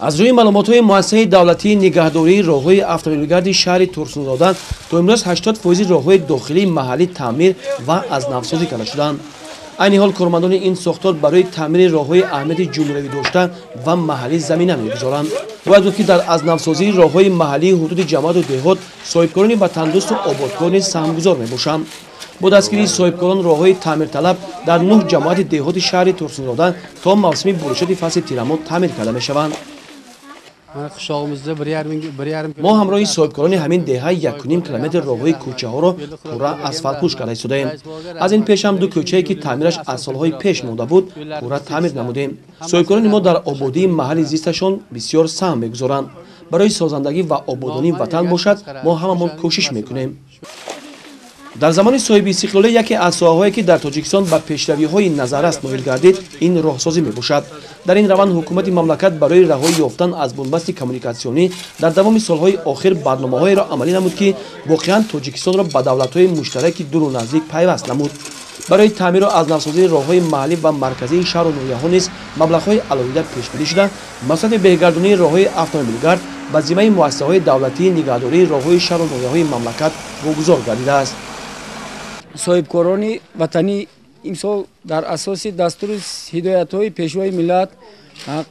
Аз рӯи маълумотҳои муассисаи давлатии нигаҳдории роҳҳои автомобилгарди шаҳри Турсунзода то имрӯз 80% роҳҳои дохилии маҳаллӣ таъмир ва аз навсозӣ карда шуданд. Айни ҳол кормандони ин сохтор барои таъмири роҳҳои аҳамияти ҷумҳуриявӣ дошта ва маҳаллӣ замина мегузоранд. Бояд гуфт, ки дар аз навсозии роҳҳои маҳаллии ҳудуди ҷамоату деҳот соҳибкорони ватандӯсту ободкор низ саҳмгузор мебошанд. Бо дастгирии соҳибкорон роҳҳои таъмирталаб дар 9 ҷамоати деҳоти шаҳри Турсунзода то мавсими боришоти фасли тирамоҳ таъмир карда мешаванд. Мо ҳамроҳи соҳибкорони ҳамин деҳа 1,5 километр роҳҳои кӯчаҳоро пурра асфалтпӯш карда истодаем. Аз ин пеш ҳам 2 кӯчае, ки таъмираш аз солҳои пеш монда буд, пурра таъмир намудем. Соҳибкорони мо дар ободии маҳалли зисташон бисёр саҳм мегузоранд. Барои созандагӣ ва ободонии ватан бошад, мо ҳамамон кӯшиш мекунем. Дар замони соҳиби истиқлолӣ яке аз соҳаҳое, ки дар Тоҷикистон ба пешравиҳои назаррас ноил гардид, ин роҳсозӣ мебошад. Дар ин раванд ҳукумати мамлакат барои раҳоӣ ёфтан аз бунбасти коммуникатсионӣ дар давоми солҳои охир барномаҳоеро амалӣ намуд, ки воқеан Тоҷикистонро ба давлатҳои муштараки дуру наздик пайваст намуд. Барои таъмиру аз навсозии роҳҳои маҳаллӣ ва марказии шаҳру ноҳияҳо низ маблағҳои алоҳида пешбинӣ шуда, масрафи беҳгардонии роҳҳои автомобилгард ба зиммаи муассисаҳои давлатии нигаҳдории роҳҳои шаҳру ноҳияҳои мамлакат вогузор гардидааст. Соҳибкорони ватанӣ имсол дар асоси дастуру ҳидоятҳои Пешвои миллат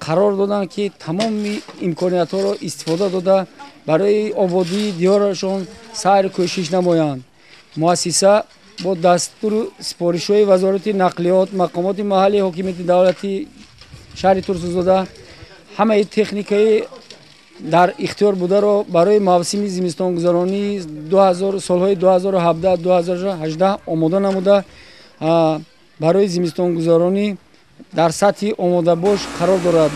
қарор доданд, ки тамоми имкониятҳоро истифода дода, барои ободии диёрашон сайру кӯшиш намоянд. Муассиса бо дастуру супоришҳои Вазорати нақлиёт, мақомоти маҳаллии ҳокимияти давлатии шаҳри Турсунзода ҳамаи техникаи дар ихтиёр бударо барои мавсими зимистонгузаронии солҳои 2017-2018 омода намуда, барои зимистонгузаронӣ дар сатҳи омодабош қарор дорад.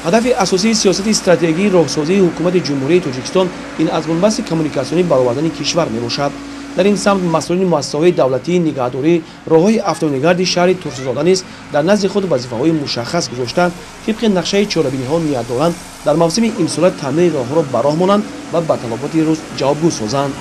Ҳадафи асосии сиёсати стратегии роҳсозии ҳукумати Ҷумҳурии Тоҷикистон ин аз бунбасти коммуникатсионӣ баровардани кишвар мебошад. Дар ин самт масъулини муассисаҳои давлатии нигаҳдории роҳҳои автомобилгарди шаҳри Турсунзода низ дар назди худ вазифаҳои мушаххас гузошта, тибқи нақшаи чорабиниҳо ният доранд, дар мавсими имсола таъмири роҳҳоро ба роҳ монанд ва ба талаботи рӯз ҷавобгӯ созанд.